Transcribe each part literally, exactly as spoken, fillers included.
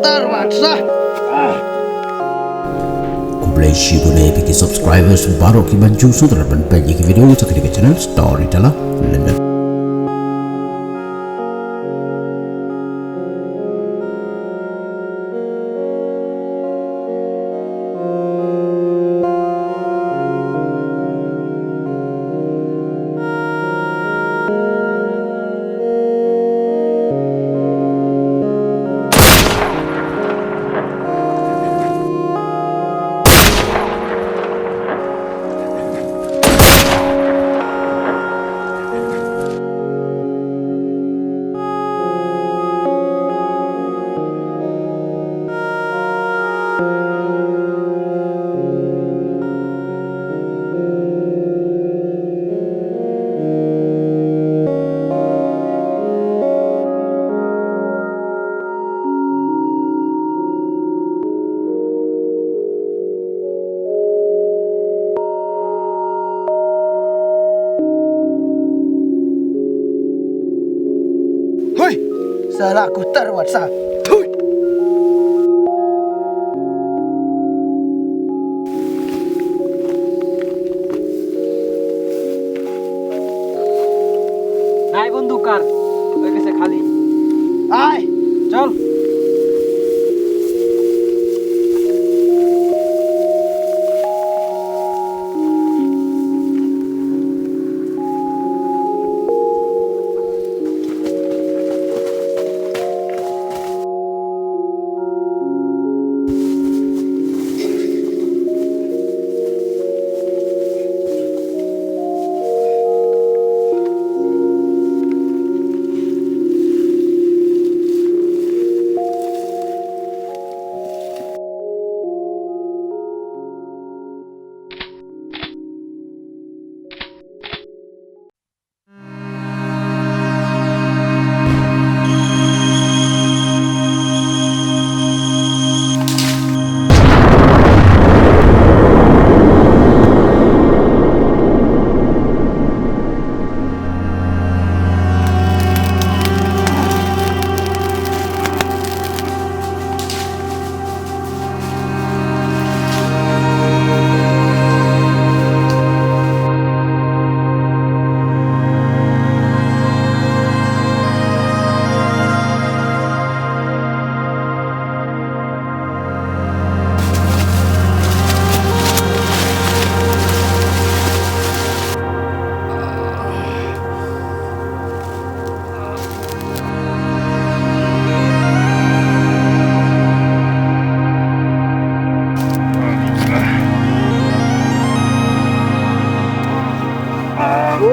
Tarwatsa. Khublei shibun ïa phi ki subscribers baroh kiban ju sngewtynnat ban peit ïa ki video jong kane ka channel Storyteller London. Hui! Sala ku tarwatsa. Thui! Nai bonduk kar. Oi, kaise khali. Ai, chal.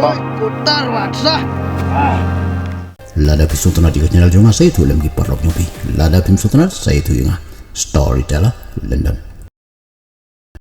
Oi, ku tarwatsa. Lada phi sngewtynnat ïa ka channel jong nga, sa ïathuh lem ki paralok jong phi. Lada phim sngewtynnat, sa ïathuh ïa nga. Storyteller London.